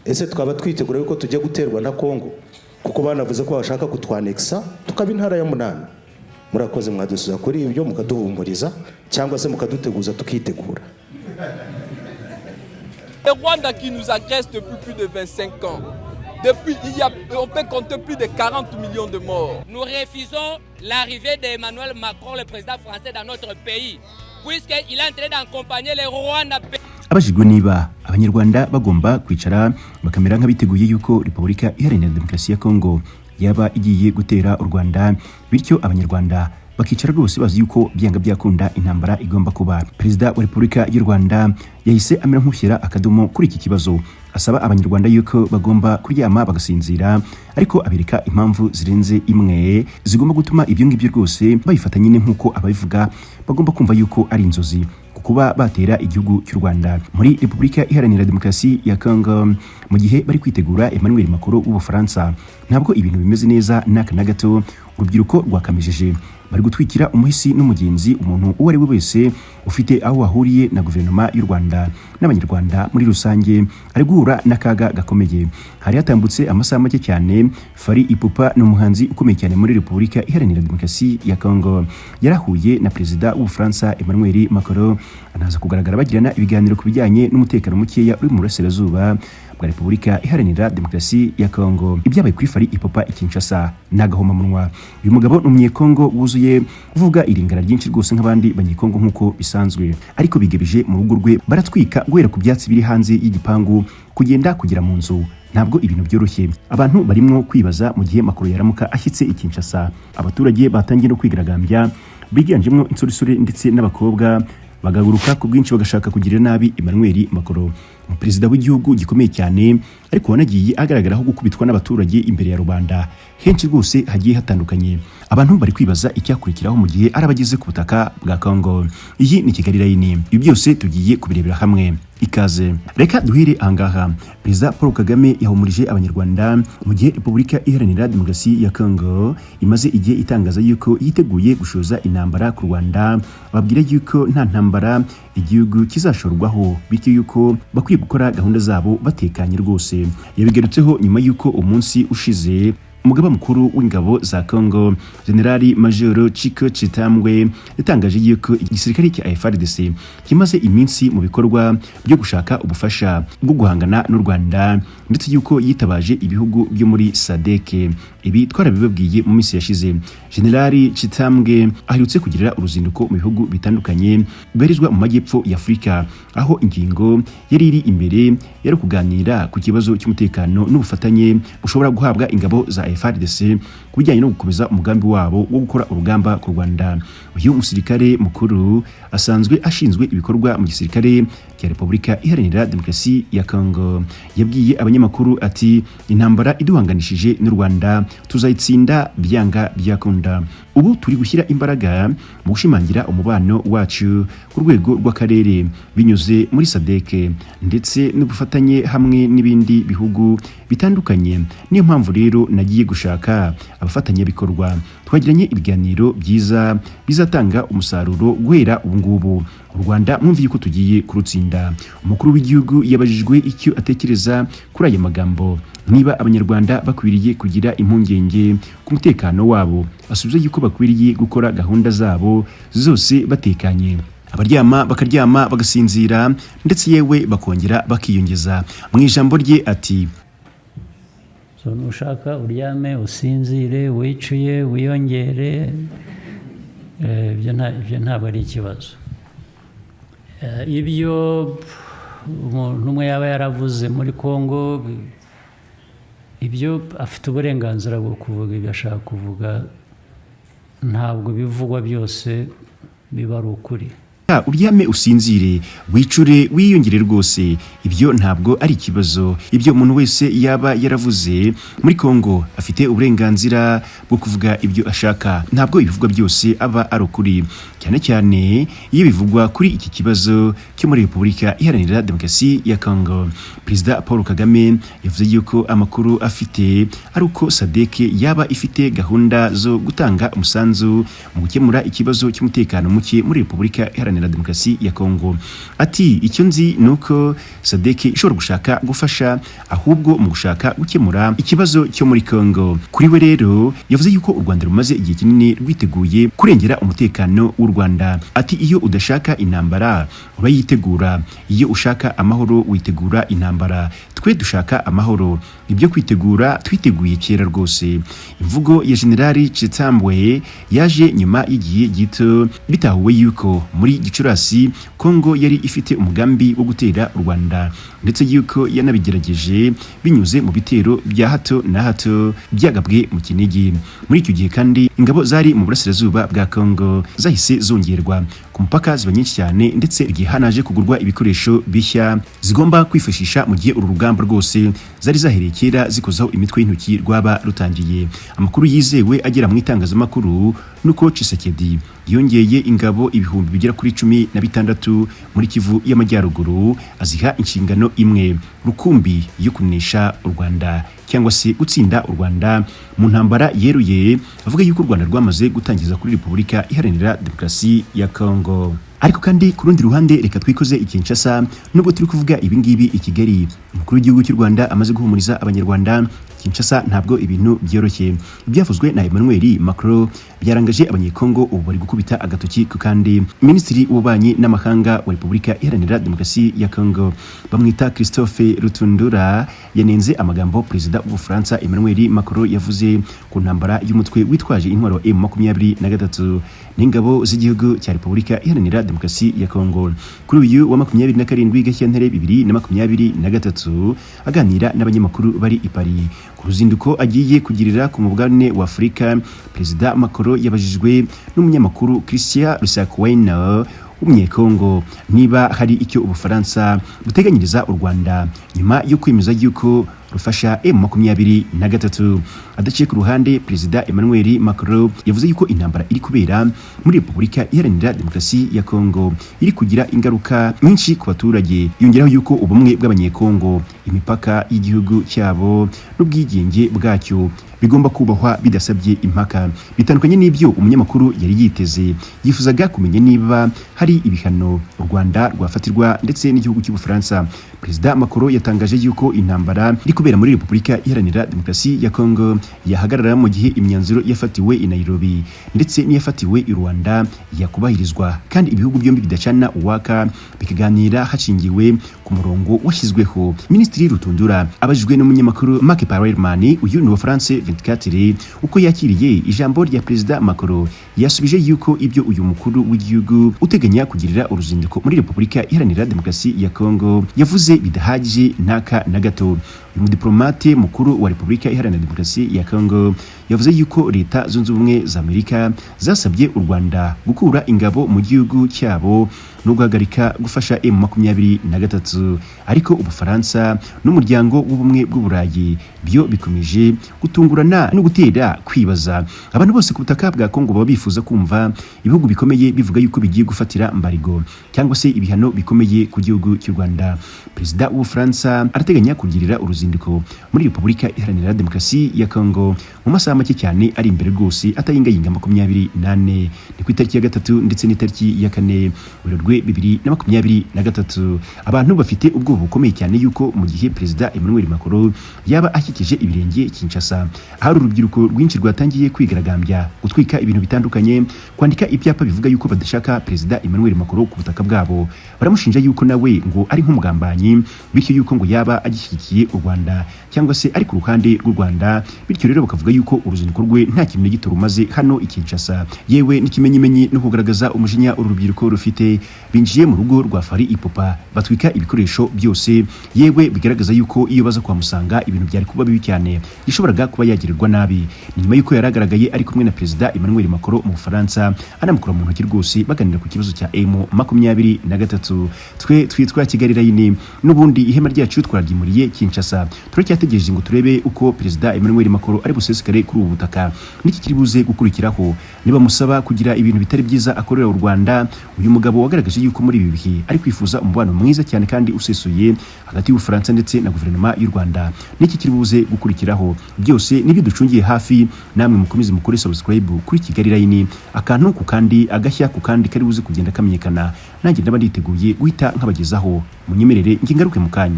Ese twaba twitegura yuko tujya guterwa na Kongo, kuko banavuze ko bashaka kutwanekisa tukaba intara ya munani? Murakoze, mwadusubiza kuri ibyo, mukaduhumuriza cyangwa se mukaduteguza tukitegura. Le Rwanda qui nous agresse depuis plus de 25 ans. Depuis, on peut compter plus de 40 millions de morts. Nous refusons l'arrivée d'Emmanuel Macron, le président français, dans notre pays, puisqu'il est en train d'accompagner les Rwanda. Abajijwe niba Abanyarwanda bagomba kwicara bakamera nk'abiteguye yuko Repubulika Iharanira Demokarasi ya Kongo yaba igiye gutera u Rwanda, bityo Abanyarwanda bakicara rwose bazi yuko byanga byakunda intambara igomba kuba, Perezida wa Repubulika y'u Rwanda yahise amera nk'ushyira akadomo kuri iki kibazo, asaba Abanyarwanda yuko bagomba kuryama bagasinzira, ariko abereka impamvu zirenze imwe zigomba gutuma ibyo ngibyo rwose babifata nyine nk'uko ababivuga bagomba kumva yuko ari inzozi kuba batera igihugu cy'u Rwanda. Muri Repubulika Iharanira Demokarasi ya Congo, mu gihe bari kwitegura Emmanuel Macron w'Ubufaransa, ntabwo ibintu bimeze neza n'aka na gato. Urubyiruko rwakamejeje, bari gutwikira umuhisi n'umugenzi. Umuntu uwo ari we wese ufite aho ahuriye na guverinoma y'u Rwanda n'Abanyarwanda muri rusange ari guhura n'akaga gakomeye. Hari hatambutse amasaha make cyane, Fally Ipupa ni umuhanzi ukomeye cyane muri Repubulika Iharanira Demokarasi ya Congo, yarahuye na Perezida w'Ubufaransa Emmanuel Macron, anaza kugaragara bagirana ibiganiro ku bijyanye n'umutekano mukeya uri mu burasirazuba bwa Repubulika Iharanira Demokarasi ya Congo. Ibyabaye kuri Fally Ipupa i Kinshasa ni agahomamunwa. Uyu mugabo ni Umunyekongo wuzuye, uvuga iringara ryinshi rwose nk'abandi Banyekongo nk'uko bisanzwe, ariko bigabije mu rugo rwe, baratwika guhera ku byatsi biri hanze y'igipangu kugenda kugera mu nzu. Ntabwo ibintu byoroshye. Abantu barimo kwibaza mu gihe Macron yaramuka ashyitse i Kinshasa. Abaturage batangiye no kwigaragambya, biganjemo insoresore ndetse n'abakobwa, bagahaguruka ku bwinshi bagashaka kugirira nabi Emmanuel Macron, perezida w'igihugu gikomeye cyane, ariko wanagiye agaragaraho gukubitwa n'abaturage imbere ya rubanda henshi rwose hagiye hatandukanye. Abantu bari kwibaza icyakurikiraho mu gihe araba ageze ku butaka bwa Congo. Iyi ni Kigali Line, ibi byose tugiye kubirebera hamwe. Ikaze. Reka duhere ahangaha. Perezida Paul Kagame yahumurije Abanyarwanda mu gihe Repubulika Iharanira Demokarasi ya Congo imaze igihe itangaza yuko yiteguye gushoza intambara ku Rwanda, babwira yuko nta ntambara igihugu kizashorwaho, bityo yuko bakwiye gukora gahunda zabo batekanye rwose. Yabigarutseho nyuma yuko umunsi ushize umugaba mukuru w'ingabo za Congo, Generali Major Chico Chitambwe, yatangaje yuko igisirikare cya FARDC kimaze iminsi mu bikorwa byo gushaka ubufasha bwo guhangana n'u Rwanda, ndetse yuko yitabaje ibihugu byo muri SADC. Ibi twarabibabwiye mu minsi yashize. Generali Chitambwe aherutse kugirira uruzinduko mu bihugu bitandukanye bibarizwa mu majyepfo ya Afurika, aho ingingo yari iri imbere yari kuganira ku kibazo cy'umutekano n'ubufatanye bushobora guhabwa ingabo za FARDC ku bijyanye no gukomeza umugambi wabo wo gukora urugamba ku Rwanda. Uyu musirikare mukuru asanzwe ashinzwe ibikorwa mu gisirikare cya Repubulika Iharanira Demokarasi ya Congo. Yabwiye abanyamakuru ati: "Intambara iduhanganishije n'u Rwanda tuzayitsinda byanga byakunda. Ubu turi gushyira imbaraga mu gushimangira umubano wacu ku rwego rw'akarere binyuze muri SADC ndetse n'ubufatanye hamwe n'ibindi bihugu bitandukanye. Niyo mpamvu rero nagiye gushaka abafatanyabikorwa. Twagiranye ibiganiro byiza bizatanga umusaruro. Guhera ubu ngubu u Rwanda mwumviye ko tugiye kurutsinda." Umukuru w'igihugu yabajijwe icyo atekereza kuri aya magambo, niba Abanyarwanda bakwiriye kugira impungenge ku mutekano wabo, asubiza yuko bakwiriye gukora gahunda zabo zose batekanye, abaryama bakaryama bagasinzira, ndetse yewe bakongera bakiyongeza. Mu ijambo rye ati: So nushaka uryame usinzire, wicuye, wiyongere, ibyo ntabwo ari ikibazo. Ibyo umuntu umwe yaba yaravuze muri Congo, ibyo afite uburenganzira bwo kuvuga ibyo ashaka kuvuga. Ntabwo bivugwa byose biba ari ukuri. "Uryame usinzire, wicure, wiyongere rwose, ibyo ntabwo ari ikibazo. Ibyo umuntu wese yaba yaravuze muri Congo, afite uburenganzira bwo kuvuga ibyo ashaka. Ntabwo ibivugwa byose aba ari ukuri, cyane cyane iyo bivugwa kuri iki kibazo cyo muri Repubulika Iharanira Demokarasi ya Congo." Perezida Paul Kagame yavuze yuko amakuru afite ari uko SADC yaba ifite gahunda zo gutanga umusanzu mu gukemura ikibazo cy'umutekano muke muri Repubulika Iharanira Iharanira Demokarasi ya Kongo. Ati icyo nzi ni uko SADC ishobora gushaka gufasha ahubwo mu gushaka gukemura ikibazo cyo muri Kongo. Kuri we rero, yavuze yuko u Rwanda rumaze igihe kinini rwiteguye kurengera umutekano w'u Rwanda. Ati iyo udashaka intambara urayitegura, iyo ushaka amahoro witegura intambara. Twe dushaka amahoro, ibyo kwitegura twiteguye kera rwose. Imvugo ya Generali Chitambwe yaje nyuma y'igihe gito bitahuwe yuko muri Gicurasi Kongo yari ifite umugambi wo gutera u Rwanda, ndetse yuko yanabigerageje binyuze mu bitero bya hato na hato byagabwe mu Kinigi. Muri icyo gihe kandi, ingabo zari mu burasirazuba bwa Kongo zahise zongerwa ku mupaka ziba nyinshi cyane, ndetse igihe hanaje kugurwa ibikoresho bishya zigomba kwifashisha mu gihe uru rugamba rwose zari zahereye kera zikozaho imitwe y'intoki rwaba rutangiye. Amakuru yizewe agera mu itangazamakuru nuko Tshisekedi yongeye ingabo 16000 muri Kivu y'Amajyaruguru, aziha inshingano imwe rukumbi yo kunesha u Rwanda cyangwa se gutsinda u Rwanda mu ntambara yeruye avuga yuko u Rwanda rwamaze gutangiza kuri Repubulika Iharanira Demokarasi ya Kongo. Ariko kandi ku rundi ruhande, reka twikoze i Kinshasa. Nubwo turi kuvuga ibi ngibi i Kigali, umukuru w'igihugu cy'u Rwanda amaze guhumuriza Abanyarwanda, Kinshasa ntabwo ibintu byoroshye. Ibyavuzwe na Emmanuel Macron byarangaje Abanyekongo, ubu bari gukubita agatoki ku kandi. Minisitiri w'Ububanyi n'Amahanga wa Repubulika Iharanira Demokarasi ya Kongo, bamwita Christophe Rutundura, yanenze amagambo Perezida w'Ubufaransa Emmanuel Macron yavuze ku ntambara y'umutwe witwaje intwaro wa M23 n'ingabo z'igihugu cya Repubulika Iharanira Demokarasi ya Kongo. Kuri uyu wa 27 Gashyantare 2023, aganira n'abanyamakuru bari i Paris ku ruzinduko agiye kugirira ku mugabane wa Afurika, Perezida Macron yabajijwe n'umunyamakuru Christian Lusakweno w'Umunyekongo niba hari icyo Ubufaransa buteganyiriza u Rwanda nyuma yo kwemeza yuko rufasha M23. Adaciye ku ruhande, Perezida Emmanuel Macron yavuze yuko intambara iri kubera muri Repubulika Iharanira Demokarasi ya Kongo iri kugira ingaruka nyinshi ku baturage. Yongeraho yuko ubumwe bw'Abanyekongo, imipaka y'igihugu cyabo n'ubwigenge bwacyo bigomba kubahwa bidasabye impaka. Bitandukanye n'ibyo umunyamakuru yari yiteze, yifuzaga kumenya niba hari ibihano u Rwanda rwafatirwa ndetse n'igihugu cy'Ubufaransa. Perezida Macron yatangaje yuko intambara iri kubera muri Repubulika Iharanira Demokarasi ya Kongo yahagarara mu gihe imyanzuro yafatiwe i Nairobi ndetse n'iyafatiwe i Rwanda yakubahirizwa, kandi ibihugu byombi bidacana uwaka bikaganira hashingiwe ku murongo washyizweho. Minisitiri Rutundura abajijwe n'umunyamakuru Marc Perelman, uyu ni wa France 24, uko yakiriye ijambo rya Perezida Macron, yasubije yuko ibyo uyu mukuru w'igihugu uteganya kugirira uruzinduko muri Repubulika Iharanira Demokarasi ya Kongo yavuze bidahagije ntaka na gato. Uyu mudiplomate mukuru wa Repubulika Iharanira Demokarasi ya Kongo yavuze yuko Leta Zunze Ubumwe za Amerika zasabye u Rwanda gukura ingabo mu gihugu cyabo no guhagarika gufasha M23, ariko Ubufaransa n'Umuryango w'Ubumwe bw'Uburayi byo bikomeje gutungurana no gutera kwibaza. Abantu bose ku butaka bwa Kongo baba bifuza kumva ibihugu bikomeye bivuga yuko bigiye gufatira embargo cyangwa se ibihano bikomeye ku gihugu cy'u Rwanda. Perezida w'Ubufaransa arateganya kugirira uruzinduko muri Repubulika Iharanira Demokarasi ya Kongo mu masaha make cyane ari imbere rwose, atayingayinga 24, ni ku itariki ya 3 ndetse n'itariki ya 4 Werurwe 2023. Abantu bafite ubwoba bukomeye cyane yuko mu gihe Perezida Emmanuel Macron yaba ashyikije ibirenge Kinshasa, ahari urubyiruko rwinshi rwatangiye kwigaragambya, gutwika ibintu bitandukanye, kwandika ibyapa bivuga yuko badashaka Perezida Emmanuel Macron ku butaka bwabo. Baramushinja yuko nawe ngo ari nk'umugambanyi, bityo yuko ngo yaba agishyigikiye u Rwanda cyangwa se ari ku ruhande rw'u Rwanda. Bityo rero bakavuga yuko uruzinduko rwe nta kintu na gito rumaze hano i Kinshasa. Yewe n'ikimenyimenyi no kugaragaza umujinya uru rubyiruko rufite, binjiye mu rugo rwa Fally Ipupa batwika ibikoresho byose. Yewe bigaragaza yuko iyo baza kuhamusanga ibintu byari kuba bibi cyane, yashoboraga kuba yagirirwa nabi. Ni nyuma yuko yaragaragaye ari kumwe na Perezida Emmanuel Macron mu Bufaransa, anamukura mu ntoki rwose, baganira ku kibazo cya M23. Twe twitwa Kigali Line, n'ubundi ihema ryacu twaryimuriye Kinshasa. Bufaransa. Turacyategereje ngo turebe uko Perezida Emmanuel Macron ari busesekare kuri ubu butaka, n'iki kiri buze gukurikiraho nibamusaba kugira ibintu bitari byiza akorera u Rwanda. Uyu mugabo wagaragaje yuko muri ibi bihe ari kwifuza umubano mwiza cyane kandi usesuye hagati y'Ubufaransa ndetse na guverinoma y'u Rwanda, n'iki kiri buze gukurikiraho, byose nibyo ducungiye hafi. Namwe mukomeze mukore subscribe kuri Kigali Line, akantu ku kandi, agashya ku kandi kari buze kugenda kamenyekana, nanjye ndaba nditeguye guhita nkabagezaho. Munyemerere njye ngaruke mu kanya.